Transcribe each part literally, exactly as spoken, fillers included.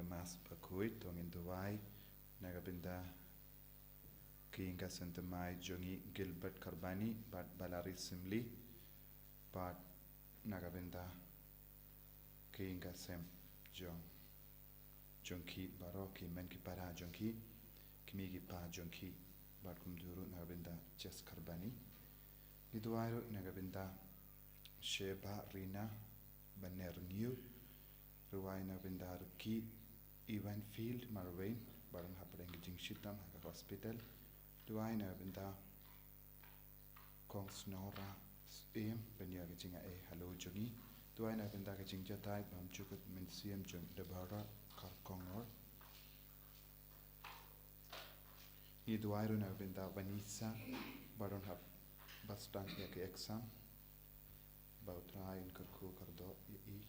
Mass bakhuid, to ngin duwai na ka bynta ki ïing ki sem thymmai jong ngi Gilbert Karbani bad Balari Simli, bad na ka bynta ki ïing ki sem jong jong ki baroh, ki mei ki para jong ki, ki mei ki pa jong ki, bad kumjuh ruh na ka bynta Jes Karbani. Ngi duwai ruh na ka bynta Sheba Rina Banerngiew, duwai na ka bynta Ricky Evanfield Marwein, baroh hapdeng ka jingshitom ha ka hospital. Duwai na ka bynta Kong Snora Syiem ban ïoh ka jingaiei halor jong ngi. Duwai na ka bynta ka jingjatai bymjukut mynsiem jong Deborah Kharkongor. Ngi duwai ruh na ka bynta Vanessa baroh hap ba sdang ïa ka exam. Ba U Trai un kyrkhu kyrdoh ïa i.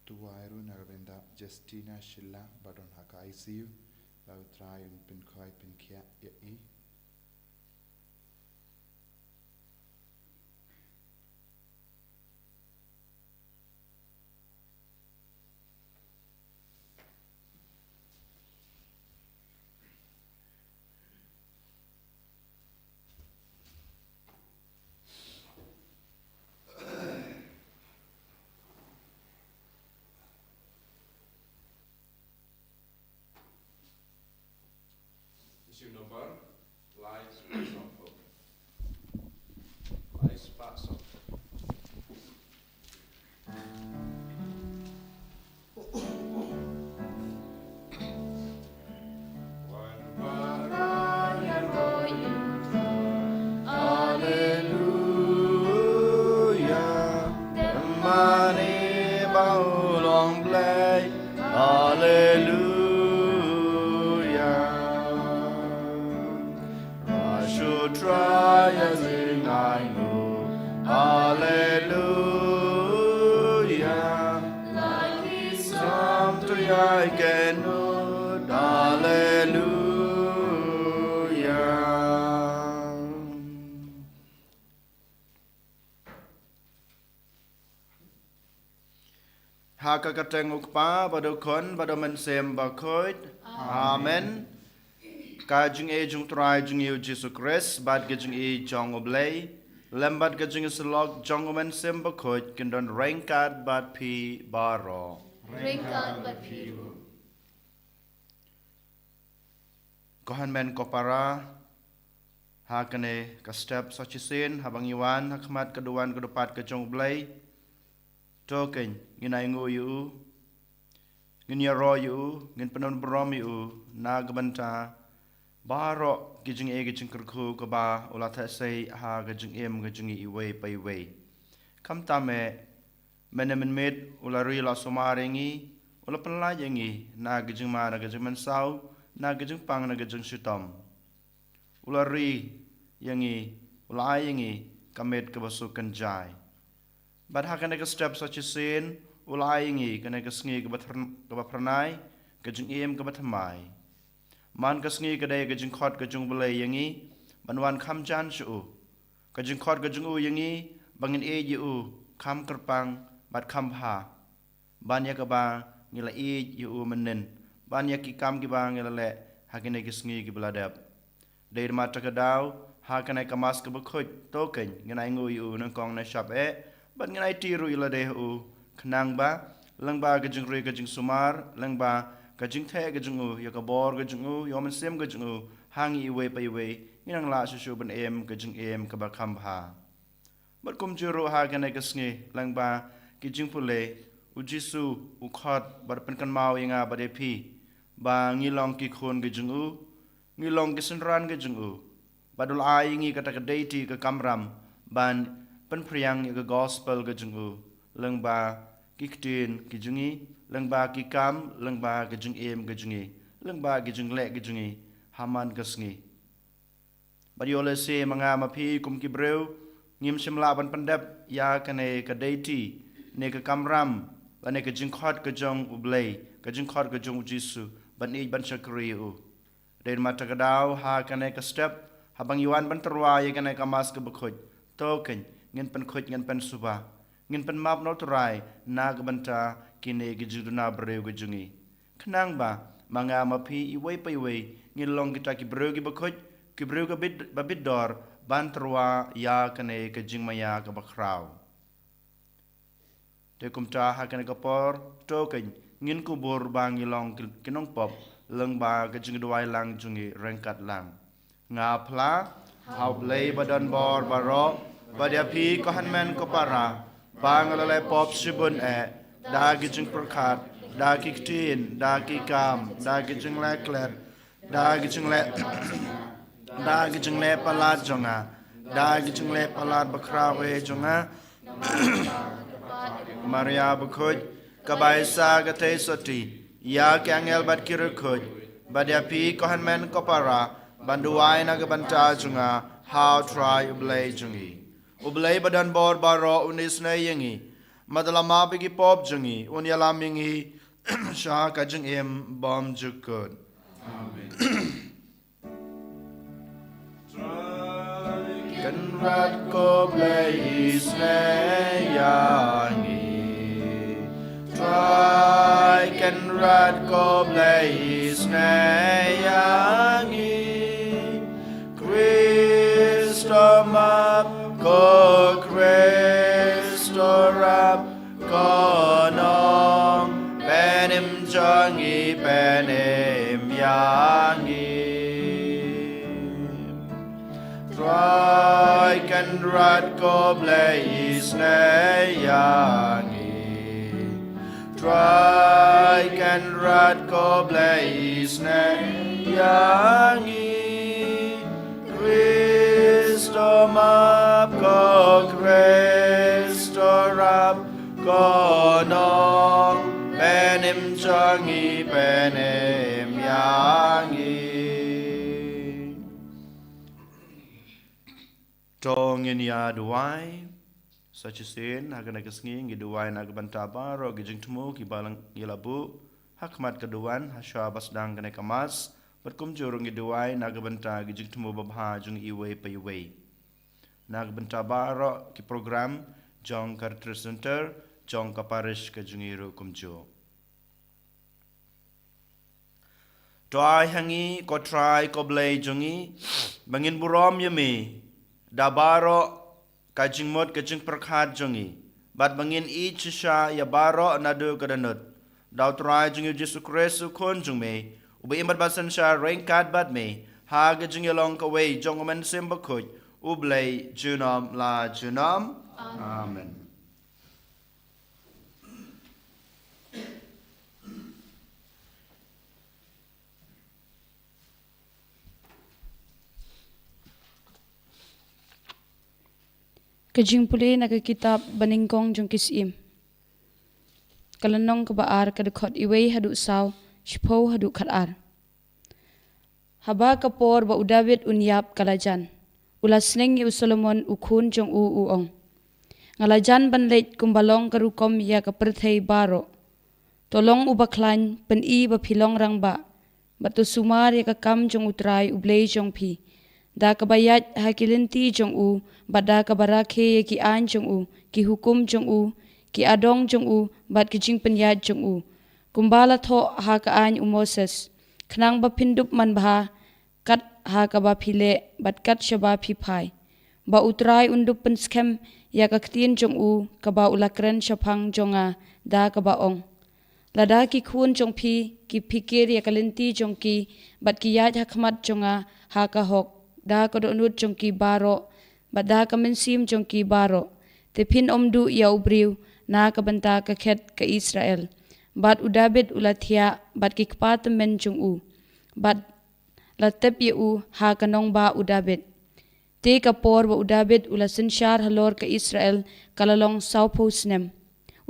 Duwai ruh na ka bynta Justina Shilla baroh ha ka I C U. Ba U Trai un pynkhoi pynkhiah ïa i. Issue number, lai spah sawphew. Lai spah sawphew. Alleluia. Te mane ba u long Blei. Alleluia. Ba shu Trai ïa jingainguh. Alleluia. La ki sam tu ïa i kynnoh. Alleluia. Ha ka kyrteng U Kpa, bad U Khun, bad U Mynsiem Bakhuid. Amen. Amen. Ka jingïeit jong U Trai jong ngi U Jisu Khrist, bad ka jingïeit jong U Blei, lem bad ka jingïasyllok jong U Mynsiem Bakhuid, kin don ryngkat bad phi baroh. Ryngkat bad phi ruh. Ko hynmen ko para, ha kane ka step sa shisien, haba ngi wan ha khmat ka duwan ka dupat ka jong U Blei, to kein, ngin ainguh ïa u, ngin ïaroh ïa u, ngin pynbun burom ïa u na ka bynta baroh ki jingaiei ki jingkyrkhu kiba u la theh sei ha ka jingim ka jong ngi iwei pa iwei. Khamtam eh, mynne mynmiet u la ri la sumar ïa ngi, u la pynlait ïa ngi na ka jingma na ka jingmynsaw, na ka jingpang na ka jingshitom. U la ri ïa ngi, u la ai ïa ngi ka miet kaba suk kynjai. Bad ha kane ka step sa shisien, u la ai ïa ngi kane ka sngi kaba thr-, kaba phyrnai, ka jingim kaba thymmai. Man ka sngi ka dei ka jingkhot ka jong U Blei ïa ngi ban wan kham jan sha u. Ka jingkhot ka jong u ïa ngi ba ngin ïeit ïa u kham kyrpang bad kham bha. Ban ïa kaba ngi la ïeit ïa u mynnin, ban ïa ki kam kiba ngi la leh ha kine ki sngi kiba la dep. Dei ma kata ka daw, ha kane ka Mass kaba khuid, to kein, ngin ainguh ïa u nyngkong ne shap eh, bad ngin aiti ruh ïa lade ha u, khnang ba lyngba ka jingri ka jingsumar, lyngba ka jingtheh ka jong u, ïa ka bor ka jong u, ïa u mynsiem ka jong u, ha ngi iwei pa iwei, ngin nang lah shuh shuh ban im ka jingim kaba kham bha. Bad kumjuh ruh ha kane ka sngi, lyngba ki jingpule, u Jisu u khot bad pynkynmaw ïa nga bad ïa phi ba ngi long ki khun ki jong u, ngi long ki synran ki jong u. Bad u la ai ïa ngi kata ka deiti ka kamram ban pynphriang ïa ka gospel ka jong u, lyngba ki ktien ki jong ngi, lyngba ki kam, lyngba ka jingim ka jong ngi, lyngba ki jingleh ki jong ngi ha man ka sngi. Bad ïoh lehse ma nga ma phi kum ki briew ngim shym lah ban pyndep ïa kane ka deiti ne ka kamram lane ka jingkhot ka jong U Blei, ka jingkhot ka jong u Jisu, ban ïeit ban shakri ïa u. Dei namar kata ka daw ha kane ka step, haba ngi wan ban tyrwa ïa kane ka Mass kaba khuid, to keiñ, ngin pynkhuid, ngin pynsuba, ngin pynmap na U Trai na ka bynta kine ki jingduna briew ki jong ngi. Khnang ba ma nga ma phi iwei pa iwei ngin long kita ki briew kiba khuid, ki briew ka bit, ba bit dor ban tyrwa ïa kane ka jingmaïa kaba khraw. Te kumta ha kane ka por, to keiñ, ngin kubur ba ngi long ki, ki nongpop lyngba ka jingduwai lang jong ngi ryngkat lang. Nga phla ha U Blei ba don bor baroh, bad ïa phi ko hynmen ko para, ba nga la leh pop shibun eh, da ki jingpyrkhat, da ki ktien, da ki kam, da ki jingleh klet, da ki jingleh, da ki jingleh palat jong nga, da ki jingleh palat bakhraw eh jong nga. Maria bakhuid, kaba ai sa ka theisotti ïa ki angel bad ki riewkhuid, bad ïa phi ko hynmen ko para, ban duwai na ka bynta jong nga ha U Trai U Blei jong ngi. U Blei ba don bor baroh un isynei ïa ngi, bad la map ïa ki pop jong ngi, un ïalam ïa ngi sha ka jingim bymjukut. Amen. Trai Kynrad ko Blei isynei ïa ngi. Trai Kynrad ko Blei isynei ïa ngi. Khrist to map, ko Khrist to rap, ko Nongpynim jong ngi pynim ïa ngi. Trai Kynrad ko Blei isynei ïa ngi. Trai Kynrad ko Blei isynei ïa ngi. Khrist to map, ko Khrist to rap, ko Nongpynim jong ngi pynim ïa ngi. To ngin ïa duwai. Sa shisien ha kane ka sngi ngi duwai na ka bynta baroh ki jingthmu kiba ngi la buh ha khmat ka duwan ha shwa ba sdang kane ka Mass, bad kumjuh ruh ngi duwai na ka bynta ki jingthmu babha jong iwei pa iwei. Na ka bynta baroh ki program jong ka Retreat Center, jong ka parish ka jong ngi ruh kumjuh. To ai ha ngi, ko Trai, ko Blei jong ngi, ba ngin burom ïa me da baroh ka jingmut ka jingpyrkhat jong ngi, bad ba ngin ïeit shisha ïa baroh naduh ka dohnud. Da U Trai jong ngi U Jisu Khrist U Khun jong me, uba im bad ba synshar ryngkat bad me ha ka jingïalong kawei jong U Mynsiem Bakhuid, U Blei junom la junom. Amen. Ka jingpule na ka kitab Banyngkong jong ki Syiem, ka lynnong kaba ar, ka dkhot iwei haduh saw, shiphew haduh khatar. Haba ka por ba u Dabid un ïap ka la jan, u la sneng ïa u Solomon u khun jong u, u ong: Nga la jan ban leit kumba long ka rukom ïa ka pyrthei baroh. To long uba khlaiñ, pyni ba phi long rangbah, bad to sumar ïa ka kam jong U Trai U Blei jong phi, da kaba ïaid ha ki lynti jong u, bad da kaba rakhe ïa ki aiñ jong u, ki hukum jong u, ki adong jong u, bad ki jingpynïaid jong u, kumba la thoh ha ka aiñ u Moses, khnang ba phin dup manbha kat ha kaba phi leh bad kat shaba phi phai, ba U Trai un dup pynskhem ïa ka ktien jong u kaba u la kren shaphang jong nga, da kaba ong: Lada ki khun jong phi ki phikir ïa ka lynti jong ki, bad ki ïaid ha khmat jong nga ha ka hok, da ka dohnud jong ki baroh, bad da ka mynsiem jong ki baroh, te phin ym duh ïa u briew na ka bynta ka khet ka Israel. Bad u Dabid u la thiah bad ki kpa tymmen jong u, bad la tep ïa u ha ka nongbah u Dabid. Te ka por ba u Dabid u la synshar halor ka Israel ka la long sawphew snem.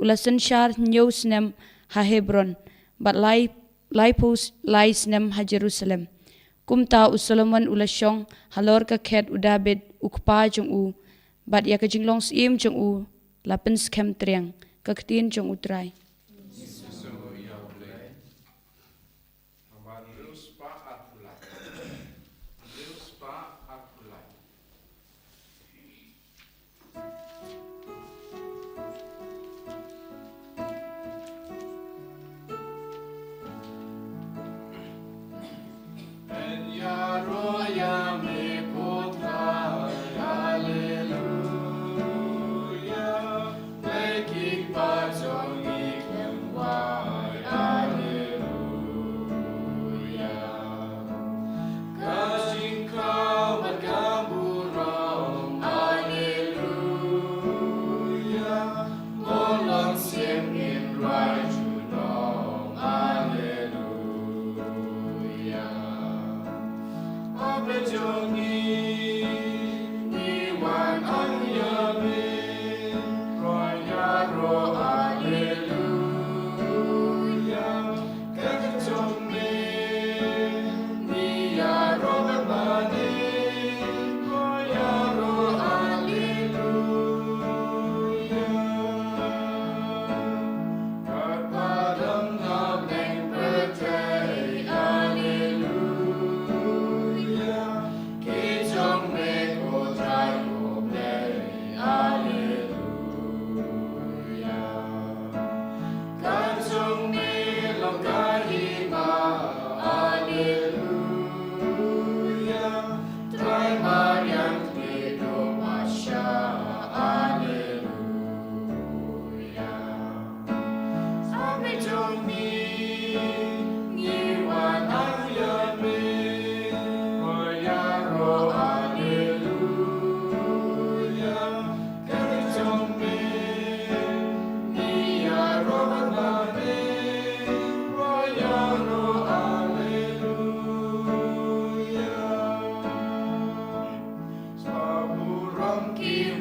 U la synshar hynñiew snem ha Hebron, bad lai, laiphew s-, lai snem ha Jerusalem. Kumta u Solomon u la shong halor ka khet u Dabid u kpa jong u, bad ïa ka jinglong syiem jong u la pynskhem triang. Ka ktien jong U Trai. Namar u spah arphew lai.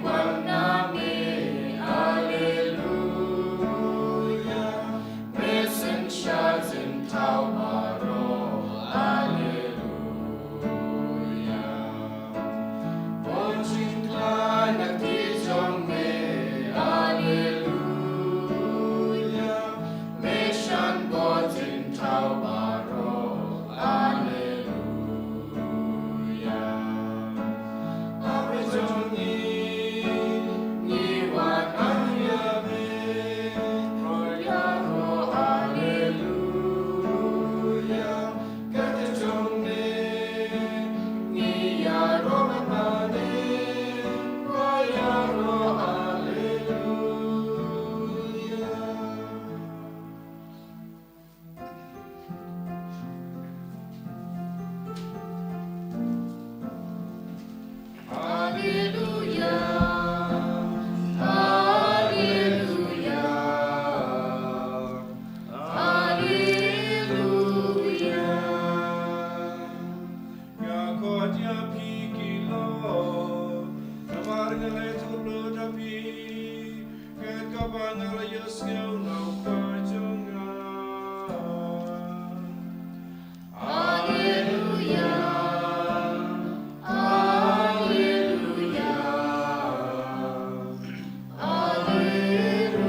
Wan na me, Alleluia. Me synshar jingthaw baroh, Alleluia. Bun jingkhlaiñ na kti jong me, Alleluia. Me shan bun jingthaw baroh, Alleluia. Alleluia. Alleluia. Alleluia. Nga khot ïa phi ki lok, namar nga la ïathuh lut ïa phi. Kat kaba nga la ïohsngew na u Kpa jong nga. Alleluia. Alleluia. Alleluia.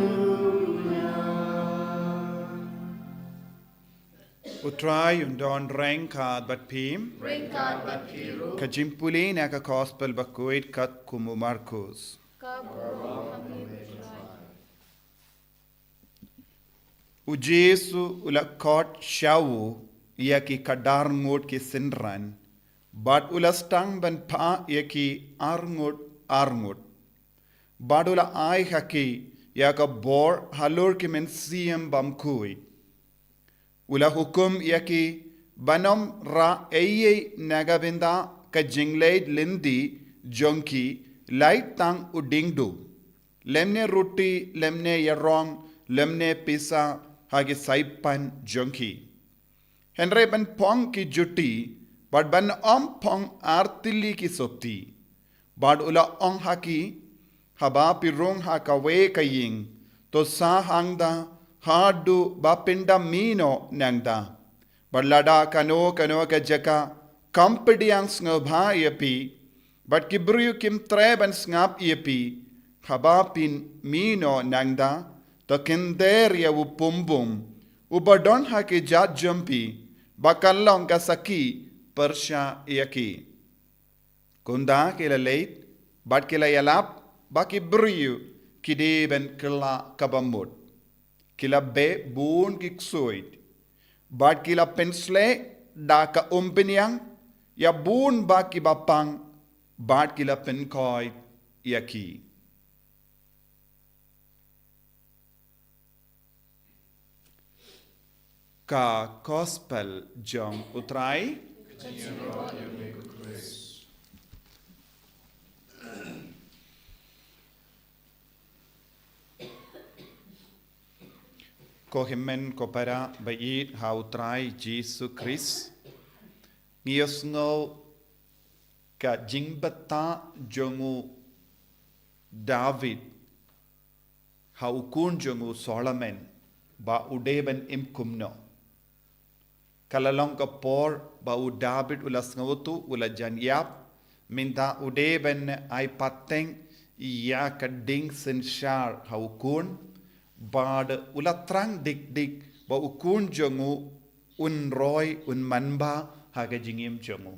U Trai un don ryngkat bad phi. Ryngkat bad phi ruh. Ka jingpule na ka Gospel bakhuid katkum u Markus. Ka burom ha me, Trai. U Jisu u la khot sha u ïa ki khadar ngut ki synran, bad u la sdang ban phah ïa ki ar ngut ar ngut. Bad u la ai ha ki ïa ka bor halor ki mynsiem bymkhuid. U la hukum ïa ki ban ym rah ei ei na ka bynta ka jingleit lynti jong ki, lait tang u diengduh, lymne ruti, lymne ïarong, lymne pisa ha ki saipan jong ki. Hynrei ban phong ki juti, bad ban ym phong ar tylli ki sotti. Bad u la ong ha ki, haba phi rung ha kawei ka ïing, to sah hangta haduh ba phin da mih noh nangta. Bad lada kano kano ka jaka kam pdiang sngewbha ïa phi, bad ki briew kim treh ban sngap ïa phi, haba phin mih noh nangta, to kynter ïa u pumbum uba don ha ki jait jong phi, ba kan long ka sakhi pyrshah ïa ki. Kumta ki la leit, bad ki la ïalap ba ki briew ki dei ban kylla kaba mut. Ki la beh bun ki ksuid, bad ki la pynsleh da ka umphniang ïa bun ba ki bapang, bad ki la pynkhoit ïa ki. Ka Gospel jong u Trai. Ko hynmen ko para ba ïeit ha u Trai Jisu Khrist, ngi ïohsngew ka jingbatai jong u David ha u khun jong u Solomon, ba u dei ban im kumno. Ka la long ka por ba u David u la sngewthuh, u la jan ïap, mynta u dei ban ai pateng ïa ka ding synshar ha u khun, bad u la thrang dik dik ba u khun jong u un roi, un manbha ha ka jingim jong u.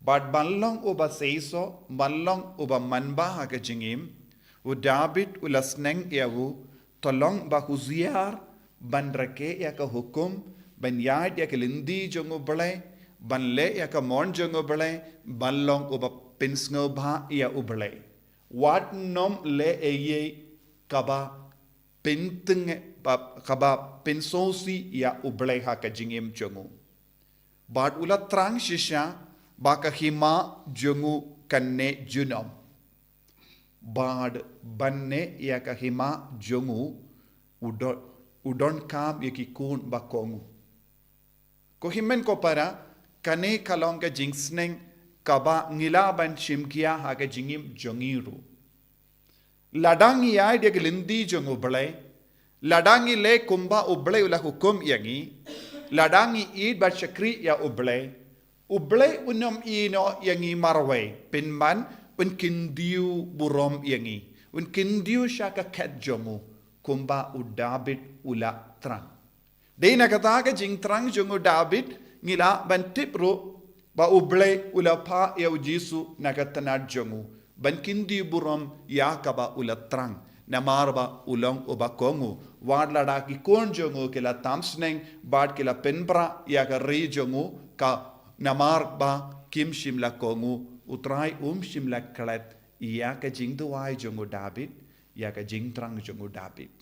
Bad ban long uba seisoh, ban long uba manbha ha ka jingim, u David u la sneng ïa u, to long ba husiar, ban rakhe ïa ka hukum, ban ïaid ïa ka lynti jong u Blei, ban leh ïa ka mon jong u Blei, ban long uba pynsngewbha ïa u Blei. Wat nym leh ei ei kaba pynteng, ba, kaba pynsngewsih ïa u Blei ha ka jingim jong u. Bad u la thrang shisha ba ka hima jong u kan neh junom. Bad ban neh ïa ka hima jong u, u don, u donkam ïa ki khun ba kohnguh. Ko hynmen ko para, kane ka long ka jingsneng kaba ngi lah ban shim khia ha ka jingim jong ngi ruh. Lada ngi ïaid ïa ka lynti jong U Blei, lada ngi leh kumba U Blei u la hukum ïa ngi, lada ngi ïeit bad shakri ïa U Blei, U Blei un ym ïehnoh ïa ngi marwei, pynban un kyntiew burom ïa ngi, un kyntiew sha ka khet jong u, kumba u Dabid u la thrang. Dei na kata ka jingthrang jong u Dabid ngi lah ban tip ruh ba U Blei u la phah ïa U Jisu na ka tnat jong u ban kyntiew burom ïa kaba u la thrang. Namar ba u long uba kohnguh, wat lada ki khun jong u ki la tam sneng bad ki la pynbra ïa ka ri jong u, ka namar ba kim shym la kohnguh, U Trai um shym la klet ïa ka jingduwai jong u Dabid, ïa ka jingthrang jong u Dabid.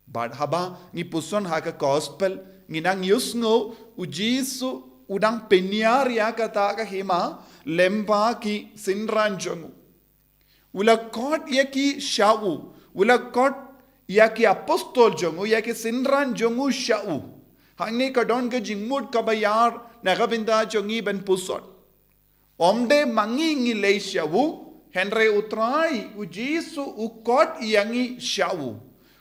Bad haba ngi puson ha ka gospel, ngi nang ïohsngew U Jisu u dang pynïar ïa kata ka hima lyngba ki synran jong u. U la khot ïa ki sha u, u la khot ïa ki apostol jong u, ïa ki synran jong u sha u. Hangne ka don ka jingmut kaba ïar na ka bynta jong ngi ban puson. Ym dei ma ngi ngi leit sha u, hynrei U Trai, U Jisu u khot ïa ngi sha u.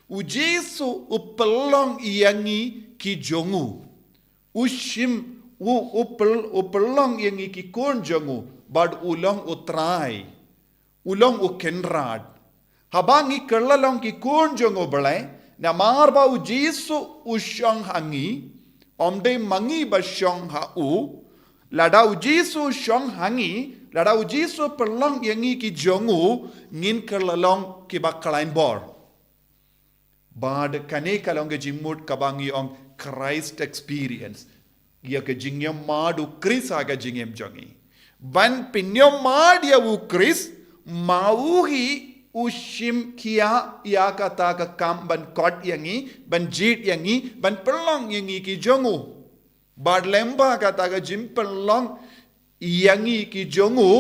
U Jisu u pynlong ïa ngi ki jong u. U shim, u, u pyl-, u pynlong ïa ngi ki khun jong u, bad u long U Trai. U long U Kynrad. Haba ngi kylla long ki khun jong U Blei, namar ba U Jisu u shong ha ngi, ym dei ma ngi ba shong ha u. Lada U Jisu u shong ha ngi, lada U Jisu pynlong ïa ngi ki jong u, ngin kylla long kiba khlaiñ bor. Bad kane ka long ka jingmut kaba ngi ong Christ experience. Ïa ka jingïohmad U Khrist ha ka jingim jong ngi. Ban pynïohmad ïa U Khrist, ma u hi u shim khia ïa kata ka kam ban khot ïa ngi, ban jied ïa ngi, ban pynlong ïa ngi ki jong u. Bad lyngba kata ka jingpynlong ïa ngi ki jong u,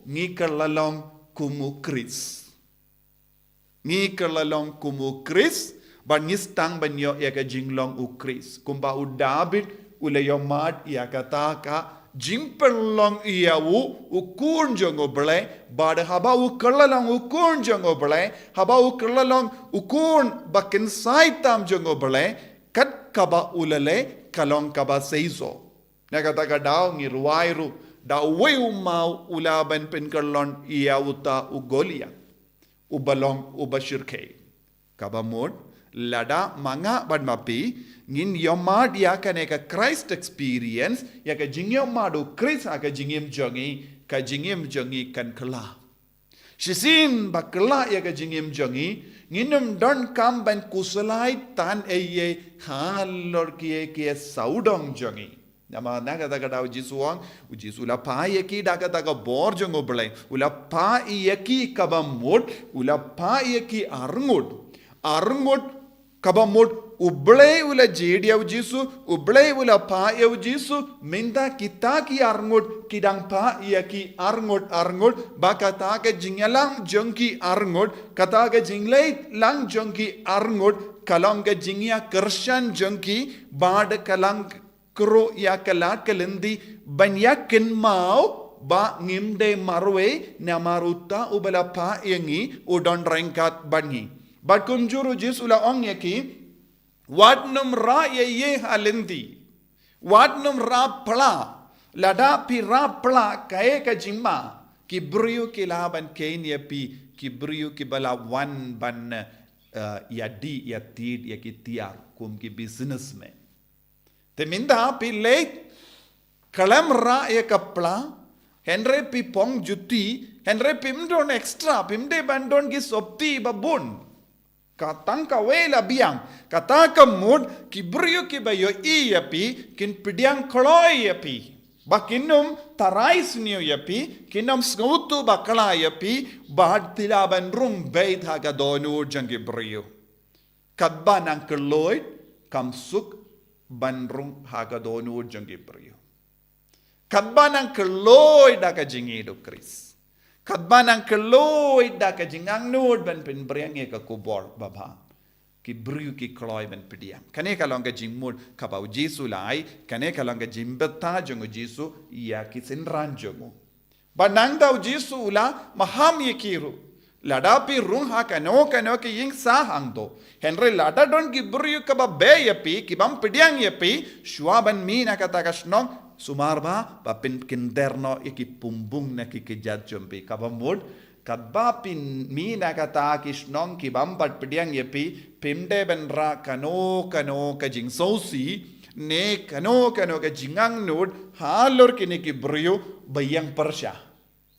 ngi kylla long kum U Khrist. Ngi kylla long kum U Khrist, bad ngi sdang ban ïoh ïa ka jinglong U Khrist. Kumba u Dabid u la ïohmad ïa kata ka jingpynlong ïa u, u khun jong U Blei, bad haba u kylla long u khun jong U Blei, haba u kylla long u khun ba kynsai tam jong U Blei, kat kaba u la leh ka long kaba seisoh. Na kata ka daw ngi rwai ruh, da uwei u maw u lah ban pynkyllon ïa uta u Goliath, uba long uba shyrkhei. Kaba mut, lada ma nga bad ma phi ngin ïohmad ïa kane ka Christ experience, ïa ka jingïohmad U Khrist ha ka jingim jong ngi, ka jingim jong ngi kan kylla. Shisien ba kylla ïa ka jingim jong ngi, ngin ym donkam ban khuslai tang ei ei halor kiei kiei sawdong jong ngi. Namar na kata ka daw U Jisu u ong, U Jisu u la phah ïa ki da kata ka bor jong U Blei, u la phah ïa ki kaba mut, u la phah ïa ki arngut. Arngut kaba mut U Blei u la jied ïa U Jisu, U Blei u la phah ïa U Jisu, mynta kita ki arngut ki dang phah ïa ki arngut arngut, ba kata ka jingïalang jong ki arngut, kata ka jingleit lang jong ki arngut, ka long ka jingïakyrshan jong ki, bad ka long kyrpang ïa ka lad ka lynti ban ïa kynmaw ba ngim dei marwei, namar uta uba la phah ïa ngi u don ryngkat bad ngi. Bad kumjuh U Jisu u la ong ïa ki, wat nym rah ïa ei ei ha lynti. Wat nym rah pla. Lada phi rah pla kaei ka jingma? Ki briew ki lah ban kheiñ ïa phi, ki briew kiba la wan ban, eh, ïadih ïatied ïa ki tiar kum ki businessmen. Te mynta phi leit, khlem rah ïa ka pla, hynrei phi phong juti, hynrei phim don extra, phim dei ban don ki sopti ba bun. Ka tang kawei la biang, kata ka mut ki briew kiba ïohi ïa phi kin pdiang kloi ïa phi. Ba kin ym tharai sniew ïa phi, kin ym sngewthuh bakla ïa phi, bad phi lah ban rung beit ha ka dohnud jong ki briew. Katba nang kylluid, kam suk ban rung ha ka dohnud jong ki briew. Katba nang kylluid da ka jingïeit U Khrist. Katba nang kylluid da ka jingangnud ban pynphriang ïa ka khubor babha, ki briew ki kloi ban pdiang. Kane ka long ka jingmut kaba U Jisu u la ai, kane ka long ka jingbthah jong U Jisu ïa ki synran jong u. Ba nangta u Jisu u la maham ïa ki ruh. Lada phi rung ha kano kano ka ïing sahang to, hynrei lada don ki briew kiba beh ïa phi, ki bym pdiang ïa phi, shuwa ban mih na kata ka shnong, sumar ba, ba pynkynder noh ïa ki pumbung na ki kjat jong phi. Kaba mut, katba phi mih na kata ki shnong ki bym pat pdiang ïa phi, phim dei ban rah kano kano ka jingsngewsih, ne kano kano ka jingangnud halor kine ki briew ba ïeng pyrshah.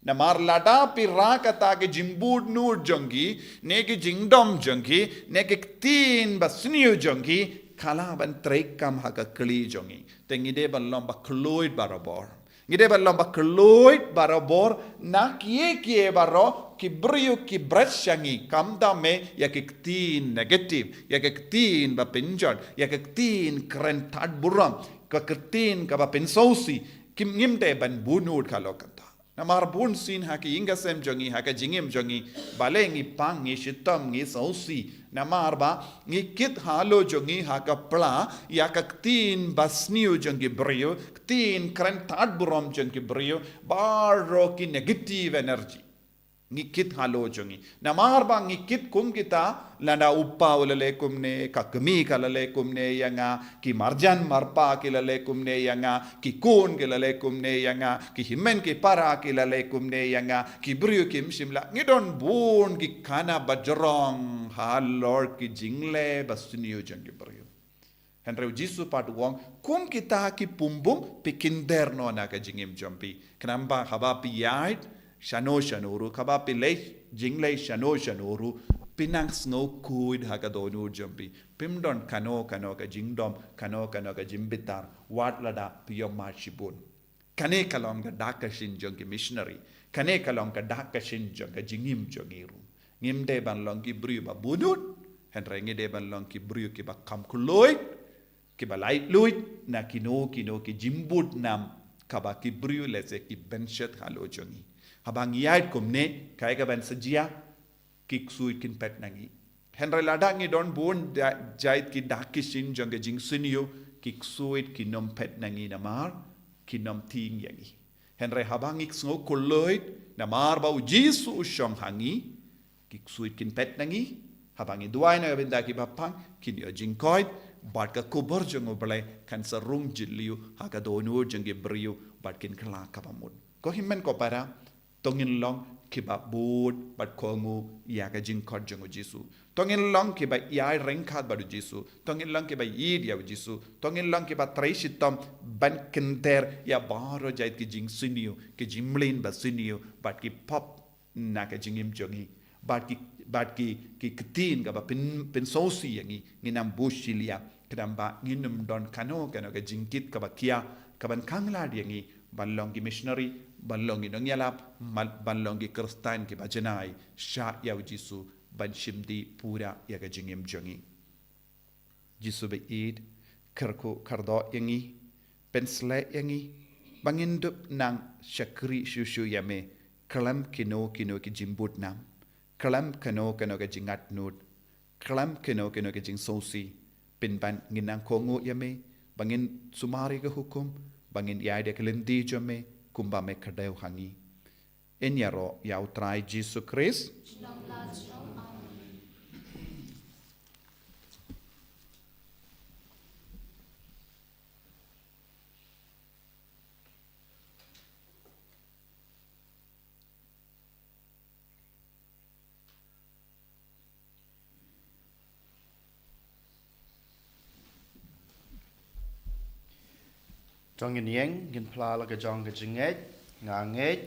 Namar lada phi rah kata ki jingbud nud jong ki, ne ki jingdom jong ki, ne ki ktien basniew jong ki, ka lah ban treikam ha ka kli jong ngi. Te ngi dei ban long ba kylluid barabor. Ngi dei ban long ba kylluid barabor na kiei kiei baroh, ki briew ki bret sha ngi, khamtam ïa ki ktien negative, ïa ki ktien ba pynjot, ïa ki ktien kren tad burom, ka ktien kaba pynsngewsih, kim ngim dei ban buh nud halor kata. Namar bun sien ha ki ïing ki sem jong ngi, ha ka jingim jong ngi, balei ngi pang, ngi shitom, ngi sngewsih. Namar ba ngi kit halor jong ngi ha ka pla ïa ka ktien basniew jong ki briew, ktien kren tad burom jong ki briew, baroh ki negative energy. Ngi kit halor jong ngi. Namar ba ngi kit kum kita, lada u pa u la leh kumne, ka kmie ka la leh kumne ïa nga, ki marjan marpa ki la leh kumne ïa nga, ki khun ki la leh kumne ïa nga, ki hynmen ki para ki la leh kumne ïa nga, ki briew kim shym lah. Ngi don bun ki khana bajrong halor ki jingleh basniew jong ki briew. Hynrei u Jisu pat u ong, kum kita ki pumbung, phi kynder noh na ka jingim jong phi. Khnang ba haba phi ïaid shano shano ruh, haba phi leh jingleh shano shano ruh, phin nang sngewkhuid ha ka dohnud jong phi. Phim don kano kano ka jingdom, kano kano ka jingbitar, wat lada phi ïohmad shibun. Kane ka long ka dak ka shin jong ki missionary. Kane ka long ka dak ka shin jong ka jingim jong ngi ruh. Ngim dei ban long ki briew ba buh nud, hynrei ngi dei ban long ki briew kiba kham kylluid, kiba laitluid na kino kino ki jingbud nam kaba ki briew lehse ki bynshet halor jong ngi. Haba ngi ïaid kumne, kaei kaban sa jia, ki ksuid kin peit na ngi. Hynrei lada ngi don bun da-, jait ki dak ki shin jong ka jingsniew, ki ksuid kin ym peit na ngi namar kin ym tieng ïa ngi. Hynrei haba ngi sngewkhuid namar ba u Jisu u shong ha ngi, ki ksuid kin peit na ngi. Haba ngi duwai na ka bynta ki bapang, kin ïoh jingkoit, bad ka khubor jong U Blei kan sa rung jylliew ha ka dohnud jong ki briew, bad kin kylla kaba mut. Ko hynmen ko para, to ngin long kiba bud bad kohnguh ïa ka jingkhot jong u Jisu. To ngin long kiba ïai ryngkat bad u Jisu. To ngin long kiba ïeit ïa u Jisu. To ngin long kiba trei shitom ban kynder ïa baroh jait ki jingsniew, ki jingmlien basniew, bad ki pop na ka jingim jong ngi. Bad ki, bad ki, ki ktien kaba pyn, pynsngewsih ïa ngi, ngin ym buh shiliang. Khnang ba ngin ym don kano kano ka jingkit kaba khia, kaban khanglad ïa ngi ban long ki missionary, ban long ki nongïalap, ban, ban long ki Khristan kiba janai shah ïa u Jisu, ban shim dih pura ïa ka jingim jong ngi. Jisu ba ïeit, kyrkhu kyrdoh ïa ngi, pynshlei ïa ngi ba ngin dup nang shakri shuh shuh ïa me khlem kino kino ki jingbud nam, khlem kano kano ka jingatnud, khlem kano kano ka jingsngewsih, pynban ngin nang kohnguh ïa me ba ngin sumar ïa ka hukum, ba ngin ïaid ïa ka lynti jong me kumba me kdew ha ngi. Ngin ïaroh ïa U Trai Jisu Khrist. To ngin ïeng, ngin phla la ka jong ka jingngeit. Nga ngeit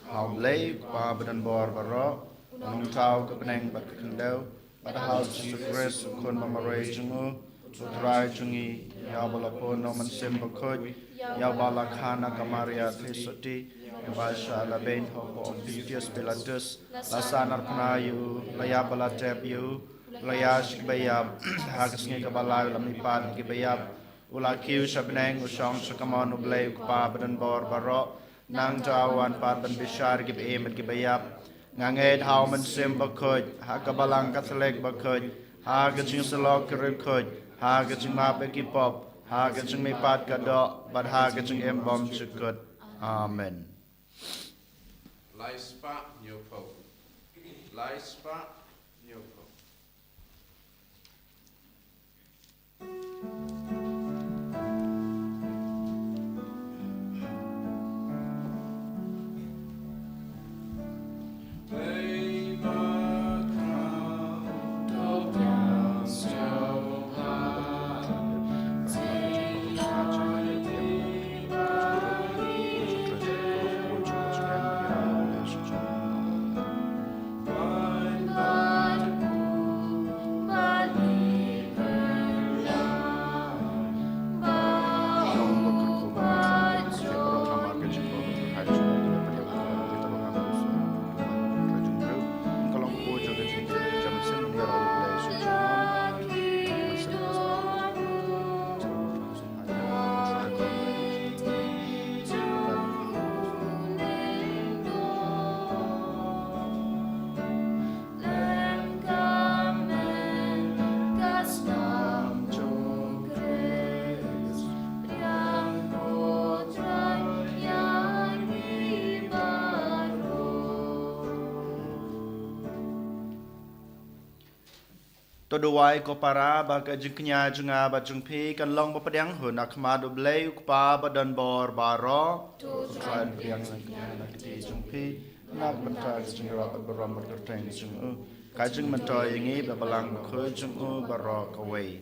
ha U Blei U Kpa badonbor baroh, U Nongthaw ka bneng bad ka khyndew, bad ha U Jisu Khrist U Khun bamarwei jong U, U Trai jong ngi, ïa uba la pun na U Mynsiem Bakhuid, ïa uba la kha na ka Maria Theisotti, ïa uba shah labeiñ ha u Pontius Pilatus, la sahnarphna ïa U, la ïap bad la tep ïa U, la ïaid sha kiba ïap, ha ka sngi kaba lai U la mihpat na kiba ïap, U la kiew sha bneng, U shong sha kamon U Blei U Kpa badonbor baroh, nangta U wan pat ban bishar ïa kiba im bad kiba ïap. Nga ngeit ha U Mynsiem Bakhuid, ha ka Balang Katholik bakhuid, ha ka jingsyllok ki riewkhuid, ha ka jingmap ïa ki pop, ha ka jingmihpat ka doh, bad ha ka jingim bymjukut. Amen. Lai spah hynñiew phew. Lai spah hynñiew phew. To duwai ko para ba ka jingkñia jong nga bad jong phi kan long ba pdiang hun ha khmat U Blei U Kpa ba don bor baroh. To Trai pdiang na ka kti jong phi na ka bynta ka jingïarap bad burom bad kyrteng jong u. Ka jingmyntoi ïa ngi ba Balang Bakhuid jong u baroh kawei.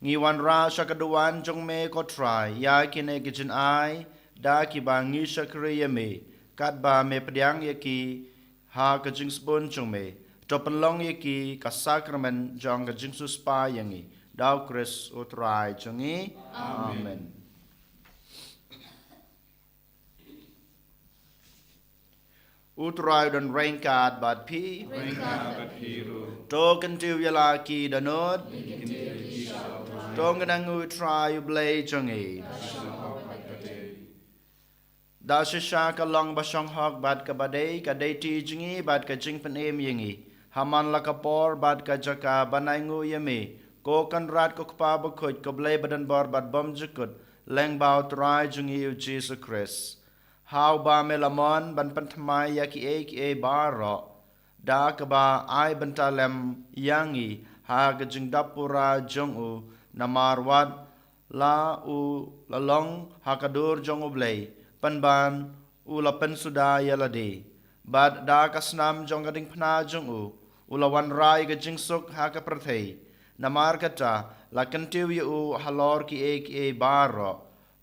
Ngi wanrah sha ka duwan jong me ko Trai ïa kine ki jingai da kiba ngi shakri ïa me, katba me pdiang ïa ki ha ka jingsbun jong me. To pynlong ïa ki ka sakramen jong ka jingsiewspah ïa ngi. Da U Khrist U Trai jong ngi. Amen. Amen. U Trai u don ryngkat bad phi. Ryngkat bad phi ruh. To kyntiew ïa la ki dohnud. Ngi kyntiew ïa ki sha U Trai. To ngin angnud ïa U Trai U Blei jong ngi. Ka shong hok bad ka dei. Da shisha ka long ba shong hok bad kaba dei, ka dei ti jong ngi bad ka jingpynim ïa ngi. Ha man la ka por bad ka jaka ban ai nguh ïa me, ko Kynrad ko Kpa Bakhuid, ko Blei ba don bor bad bymjukut, lyngba U Trai jong ngi U Jisu Khrist. Ha uba me la mon ban pynthymmai ïa kiei kiei baroh, da kaba ai bynta lem ïa ngi ha ka jingdap pura jong u, namar wat la u la long ha ka dur jong U Blei, pynban u la pynsuda ïa lade. Bad da ka snam jong ka diengphna jong u, u la wanrah ïa ka jingsuk ha ka pyrthei. Namar kata, la kyntiew ïa u halor kiei kiei baroh.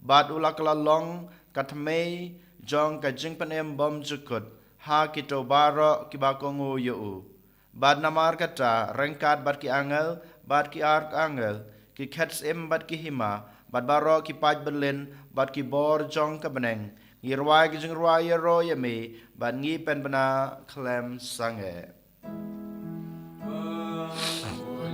Bad u la kylla long ka thymmei jong ka jingpynim bymjukut ha kito baroh kiba kohnguh ïa u. Bad namar kata, ryngkat bad ki angel, bad ki arkangel, ki khet syiem bad ki hima, bad baroh ki paid byllien, bad ki bor jong ka bneng, ngi rwai ka jingrwai ïaroh ïa me, bad ngi pynbna khlem sangeh.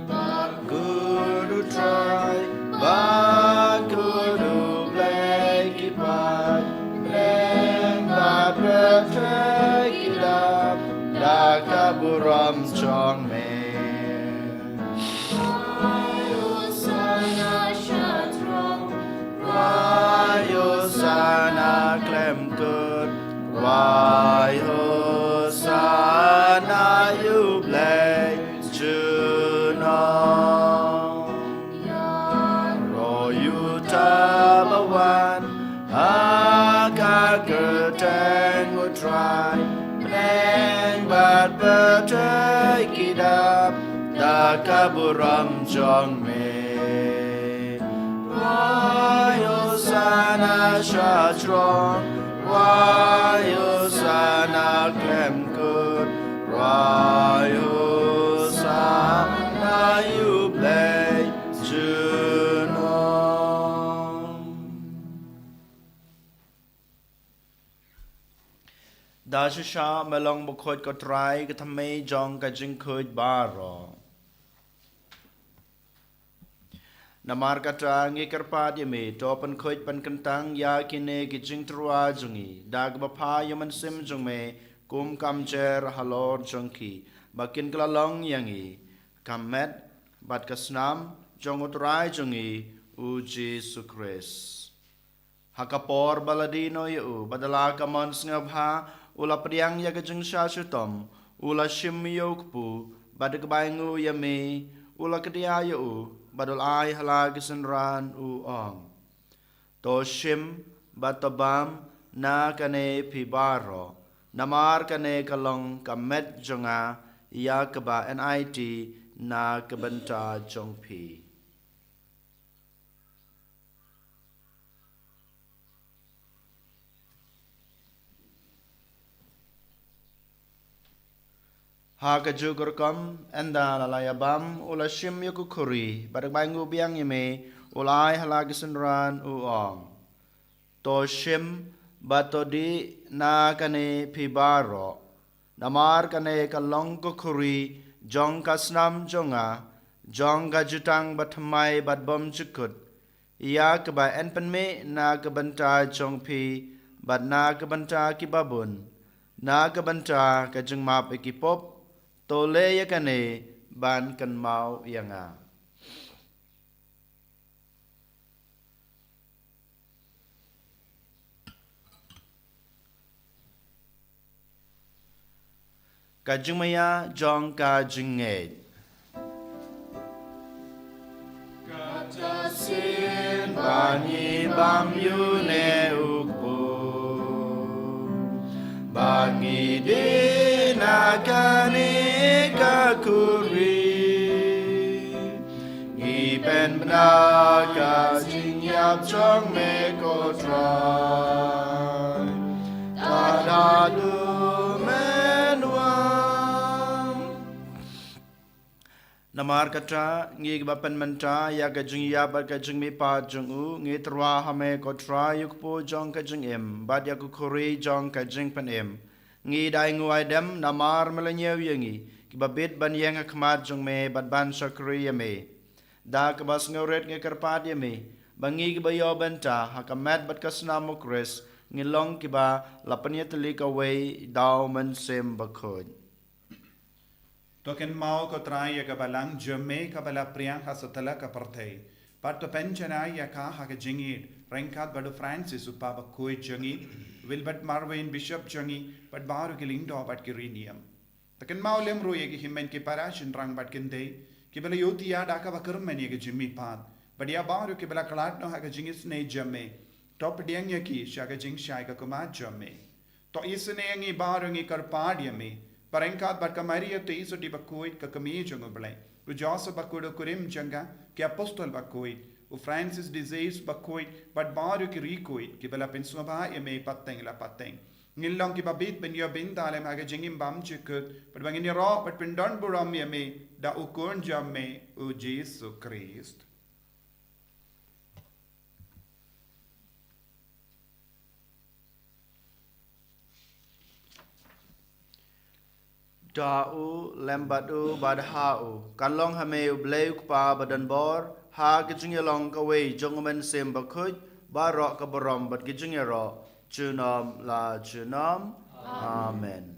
Bakhuid U Trai, bakhuid U Blei ki paid, bneng bad pyrthei ki dap da ka burom jong me. Rwai Hosana sha throng, rwai Hosana khlem kut, rwai Hosana ïa U Blei junom. Ïaroh ïa uta uba wan ha ka kyrteng U Trai, bneng bad pyrthei ki dap da ka burom jong me. Rwai Hosana sha throng, rwai Hosana khlem kut, rwai Hosana ïa U Blei junom. Da shisha me long bakhuid ko Trai, ka thymmei jong ka jingkhuid baroh. Namar kata ngi kyrpad ïa me, to pynkhuid pynkyntang ïa kine ki jingtyrwa jong ngi da kaba pha ïa U Mynsiem jong me, kum ka mjer halor jong ki, ba kin kylla long ïa ngi ka met bad ka snam jong U Trai jong ngi U Jisu Khrist. Ha ka por ba la die noh ïa u, bad da la ka mon sngewbha, u la pdiang ïa ka jingshah shitom, u la shim ïa u kpu, bad da kaba ainguh ïa me, u la kdiah ïa u, bad u la ai ha la ki synran, u ong: To shim bad to bam na kane phi baroh, namar kane ka long ka met jong nga ïa kaba enai-ti na ka bynta jong phi. Ha kajuh ka rukom, ynda la la ïa bam, u la shim ïa ka khuri, bad da kaba ainguh biang ïa me, u la ai ha la ki synran, u ong: To shim bad to dih na kane phi baroh, namar kane ka long ka khuri jong ka snam jong nga, jong ka jutang bathymmai bad bymjukut, ïa kaba yn pynmih na ka bynta jong phi bad na ka bynta ki babun, na ka bynta ka jingmap ïa ki pop. To leh ïa kane ban kynmaw ïa nga. Ka jingmaïa jong ka jingngeit. Kata sien ba ngi bam ïa une u kpu, ba ngi dih na kane ka khuri, ngi pynbna ka jingïap jong me ko Trai, tad haduh men wan. Namar kata, ngi kiba pynmynta ïa ka jingïap bad ka jingmihpat jong u, ngi tyrwa ha me ko Trai, ïa u kpu jong ka jingim bad ïa ka khuri jong ka jingpynim. Ngi da ainguh aidem namar me la ñiew ïa ngi, kiba bit ban ïeng ha khmat jong me bad ban shakri ïa me. Da kaba sngewrit ngi kyrpad ïa me ba ngi kiba ïoh bynta ha ka met bad ka snam u Khrist, ngin long kiba la pynïatylli kawei da u Mynsiem Bakhuid. To kynmaw ko Trai ïa ka balang jong me kaba la pdiang ha satlak ka pyrthei, bad to pynjanai ïa ka ha ka jingïeit, ryngkat bad u Francis u Papa Bakhuid jong ngi, Wilbert Marwein Bishop jong ngi, bad baroh ki lyngdoh bad ki riewniam. To kynmaw lem ruh ïa ki hynmen ki para shynrang bad kynthei kiba la ïohthiah da kaba kyrmen ïa ka jingmihpat, bad ïa baroh kiba la khlad noh ha ka jingisynei jong me. To pdiang ïa ki sha ka jingshai ka khmat jong me. To isynei ïa ngi baroh, ngi kyrpad ïa me, ba ryngkat bad ka Maria Theisotti Bakhuid, ka kmie jong u Blei, u Joseph Bakhuid u kurim jong ka, ki apostol bakhuid, u Francis de Sales Bakhuid, bad baroh ki riewkhuid kiba la pynsngewbha ïa me pateng la pateng, ngin long kiba bit ban ïoh bynta lem ha ka jingim bymjukut, bad ba ngin ïaroh bad pyndonburom ïa me da u Khun jong me, u Jisu Khrist. Da u, lem bad u, bad ha u, kan long ha me u Blei u Kpa badonbor, ha ka jingïalong kawei jong u Mynsiem Bakhuid, baroh ka burom bad ka jingïaroh junom la junom. Amen.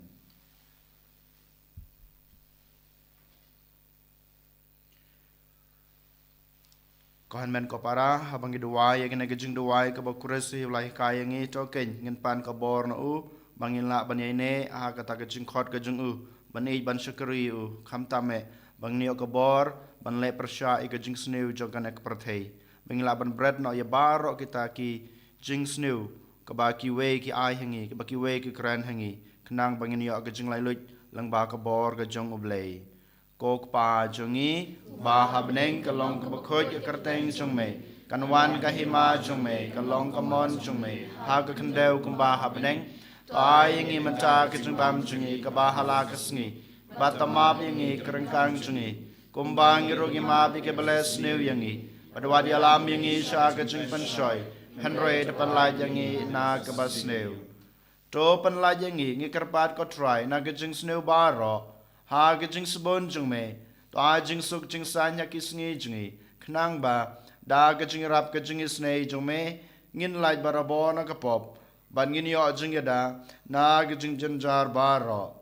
Ko hynmen ko para, haba ngi duwai ïa kane ka jingduwai kaba u Khrist u la hikai ïa ngi, to kein ngin pan ka bor na u, ba ngin lah ban ïaineh ha kata ka jingkhot ka jong u, ban ïeit ban shakri ïa u, khamtam eh ba ngin ïoh ka bor ban leh pyrshah ïa ka jingsniew jong kane ka pyrthei, ba ngin lah ban bret noh ïa baroh kita ki jingsniew kaba kiwei ki ai ha ngi, kaba kiwei ki kren ha ngi, khnang ba ngin ïoh ka jinglait luid lyngba ka bor ka jong u Blei. Ko Kpa jong ngi ba ha bneng, ka long kaba khuid ka kyrteng jong me. Kan wan ka hima jong me, kan long ka mon jong me ha ka khyndew kumba ha bneng. To ai ïa ngi mynta ka jingbam jong ngi kaba ha la ka sngi, bad to map ïa ngi ki ryngkang jong ngi, kumba ngi ruh ngi map ïa kiba leh sniew ïa ngi. Bad wat ïalam ïa ngi sha ka jingpynshoi, hynrei to pynlait ïa ngi na kaba sniew. To pynlait ïa ngi, ngi kyrpad ko Trai, na ka jingsniew baroh, ha ka jingsbun jong me. To ai jingsuk jingsaiñ ha ki sngi jong ngi, khnang ba da ka jingïarap ka jingisynei jong me, ngin lait barabor na ka pop, bad ngin ïoh jingïada na ka jingjynjar baroh,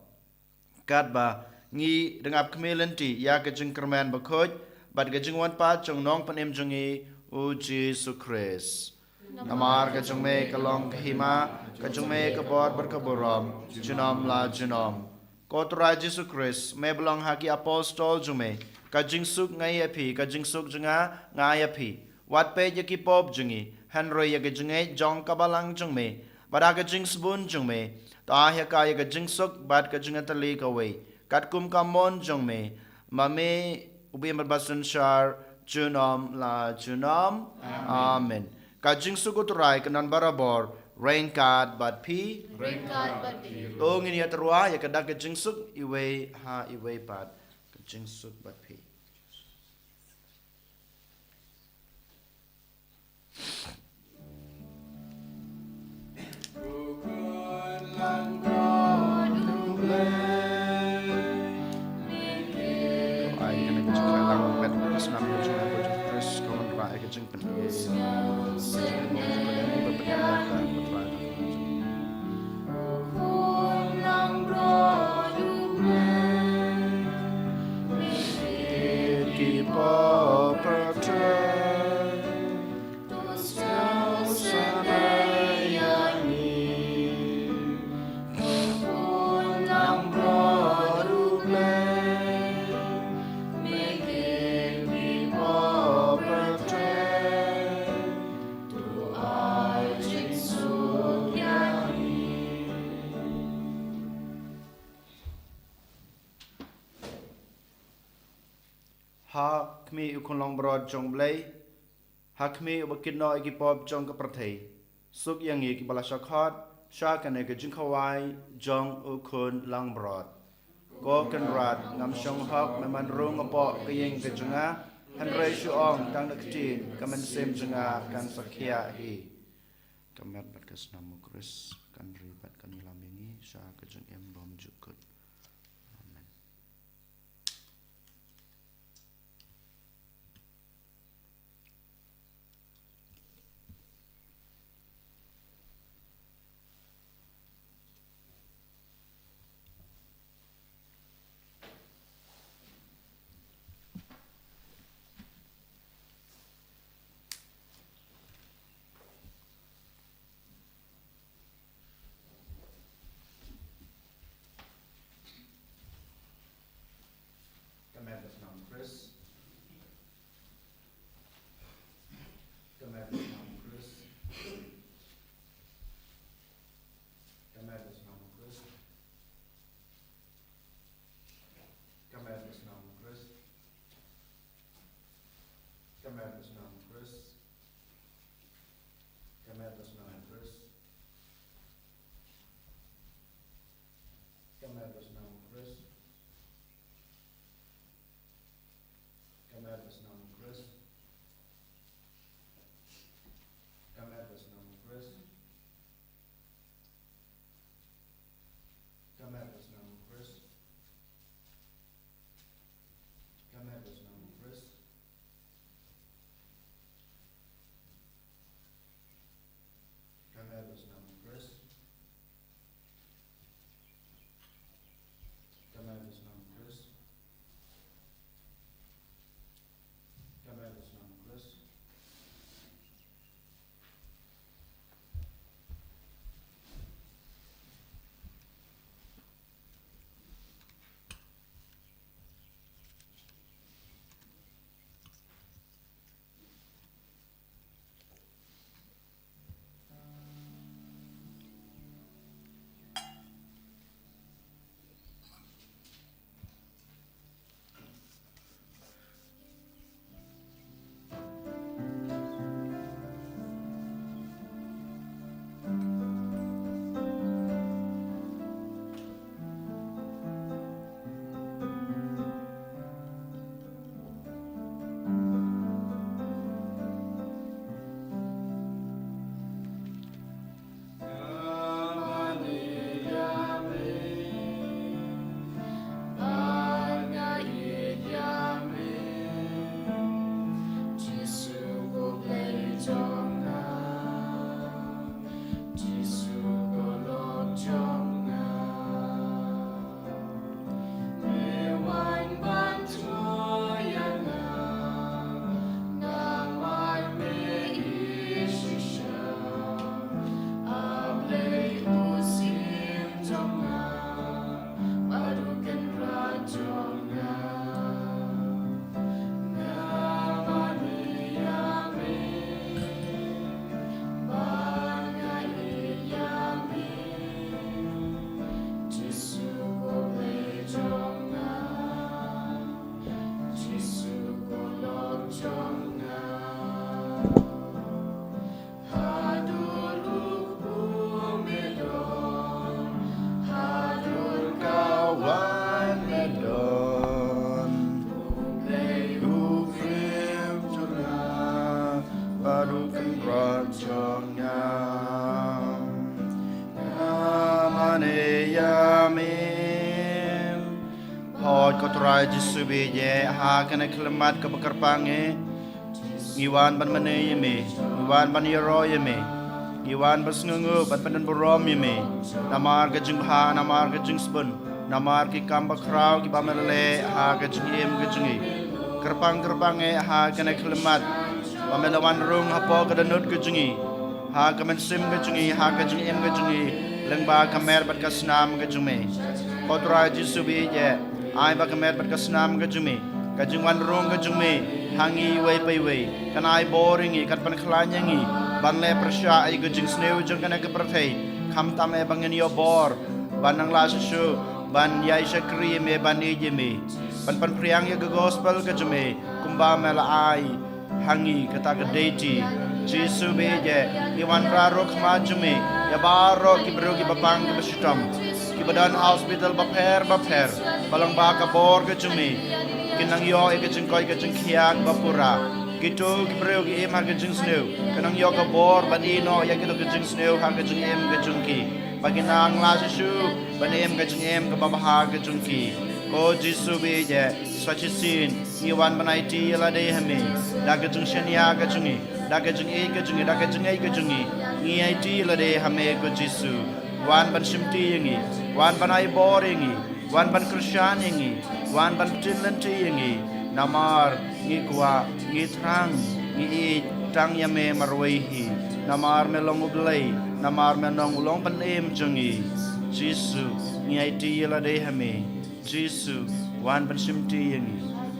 katba ngi dang ap khmih lynti ïa ka jingkyrmen bakhuid bad ka jingwan pat jong u Nongpynim jong ngi, u Jisu Khrist. Namar ka jong me ka long ka hima, ka jong me ka bor bad ka burom, junom la junom. Ko Trai Jisu Khrist, me ba long ha ki apostol jong me, ka jingsuk nga ai ïa phi, ka jingsuk jong nga nga ai ïa phi. Wat peit ïa ki pop jong ngi, hynrei ïa ka jingngeit jong ka balang jong me, bad ha ka jingsbun jong me, to ai ha ka ïa ka jingsuk bad ka jingïatylli kawei, katkum ka mon jong me, ma me u ba ïeit bad basynshar, junom la junom. Amen. Ka jingsuk u Trai kan don barabor ryngkat bad phi. Ryngkat bad phi. To ngin ïa tyrwa ïa ka dak ka jingsuk iwei ha iwei pat. Ka jingsuk bad phi. Ai kane ka jingkhuslai lang met ka snam ka jong ka jong Khrist ka wanrah ïa ka jingpynim. Ha khmih u khun langbrot jong U Blei, ha khmih uba kit noh ïa ki pop jong ka pyrthei, suk ïa ngi kiba la shah khot sha kane ka jingkhawai jong u khun langbrot. Ko Kynrad, ngam shong hok me ban rung hapoh ka ïing ka jong nga, hynrei shu ong tang da ka ktien, ka mynsiem jong nga kan sa khiah hi. Ka met bad ka snam u Khrist kan ri bad kan ïalam ïa ngi sha ka jingim bymjukut. Amen. Ka met bad ka snam u Khrist. Ka met bad ka snam u Khrist. Ka met bad ka snam u Khrist. Ka met bad ka snam u Khrist. Ka met bad ka snam u Khrist. Ka met bad ka snam u Khrist. Ka met bad ka snam u Khrist. Ka met bad ka snam u Khrist. Ka met bad ka snam u Khrist. Ka met bad ka snam u Khrist. Ka met bad ka snam u Khrist. jong nga. Nga mane ïa me. Hooid ko Trai Jisu Baieit, ha kane ka khyllipmat kaba kyrpang eh, ngi wan ban mane ïa me, ngi wan ban ïaroh ïa me, ngi wan ban sngewnguh, ban pynburom ïa me. Namar ka jingbha, namar ka jingsbun, namar ki kam bakhraw kiba me la leh ha ka jingim ka jong ngi. Kyrpang kyrpang eh ha kane ka khyllipmat ba me la wan rung hapoh ka dohnud ka jong ngi, ha ka mynsiem ka jong ngi, ha ka jingim ka jong ngi, lyngba ka met bad ka snam ka jong me. Ko Trai Jisu Baieit, ai ba ka met bad ka snam ka jong me, ka jingwan rung ka jong me ha ngi iwei pa iwei, kan ai bor ïa ngi, kan pynkhlaiñ ïa ngi ban leh pyrshah ïa ka jingsniew jong kane ka pyrthei. Khamtam eh ba ngin ïoh bor ban nang lah shuh shuh ban ïai shakri ïa me, ban ïeit ïa me, ban pynphriang ïa ka gospel ka jong me kumba me la ai ha ngi, kata ka deiti. Jisu Baieit, ngi wanrah ruh ha khmat jong me ïa baroh ki briew kiba pang kiba shitom, kiba don ha hospital bapher bapher, ba lyngba ka bor ka jong me kin nang ïoh ïa ka jingkoit ka jingkhiah ba pura. Kito ki briew ki im ha ka jingsniew, kin nang ïoh ka bor ban ïehnoh ïa kito ki jingsniew ha ka jingim ka jong ki, ba kin nang lah shuh shuh ban im ka jingim kaba bha ka jong ki. Ko Jisu Baieit, sa shisien ngi wan ban aiti ïa lade ha me da ka jingshaniah ka jong ngi, da ka jingïeit ka jong ngi, da ka jingngeit ka jong ngi. Ngi aiti ïa lade ha me ko Jisu. Wan ban shimti ïa ngi, wan ban ai bor ïa ngi, wan ban kyrshan ïa ngi, wan ban pynlynti ïa ngi. Namar ngi kwah, ngi thrang, ngi ïeit tang ïa me marwei hi. Namar me long U Blei, namar me long U Nongpynim jong ngi. Jisu, ngi aiti ïa lade ha me. Jisu, wan ban shimti ïa ngi,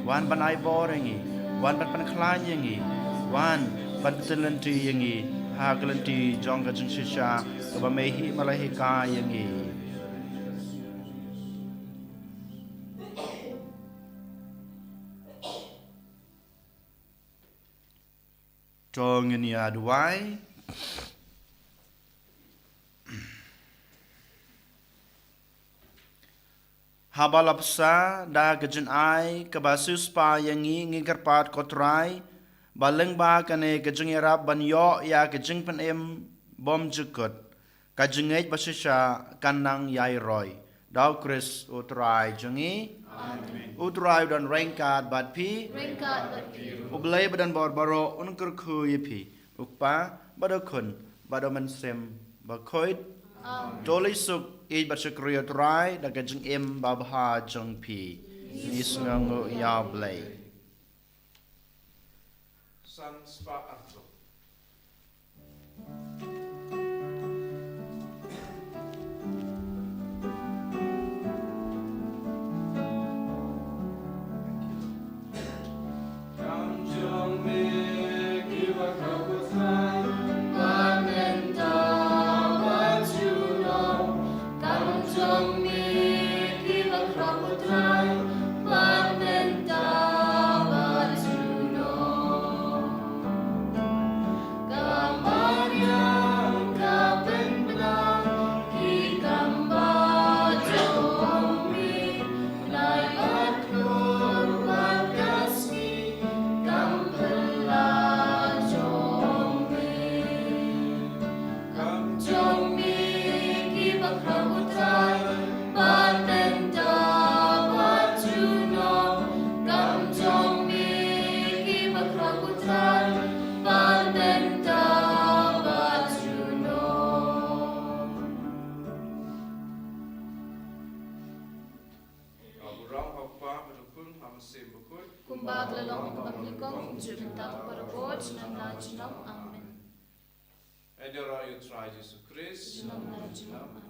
wan ban ai bor ïa ngi, wan ban pynkhlaiñ ïa ngi, wan ban pynlynti ïa ngi ha ka lynti jong ka jingshisha kaba me hi ma la hikai ïa ngi. To ngin ïa duwai. Haba la pynsa da ka jingai kaba siewspah ïa ngi, ngi kyrpad ko Trai ba lyngba kane ka jingïarap ban ïoh ïa ka jingpynim bymjukut, ka jingngeit ba shisha kan nang ïai roi. Da U Khrist U Trai jong ngi. Amen. U Trai u don ryngkat bad phi. Ryngkat bad phi. U Blei ba don bor baroh un kyrkhu ïa phi. U Kpa bad U Khun bad U Mynsiem Bakhuid. Amen. To leit suk, ïeit bad shakri ïa U Trai da ka jingim babha jong phi. Ngi sngewnguh ïa U Blei. San spah arphew. Ka burom ha U Kpa bad U Khun bad U Mynsiem Bakhuid. Kumba ka la long ha kaba nyngkong, kumjuh mynta, barabor, junom la junom. Amen. Ai dei ruh ïa U Trai Jisu Khrist. Junom la junom.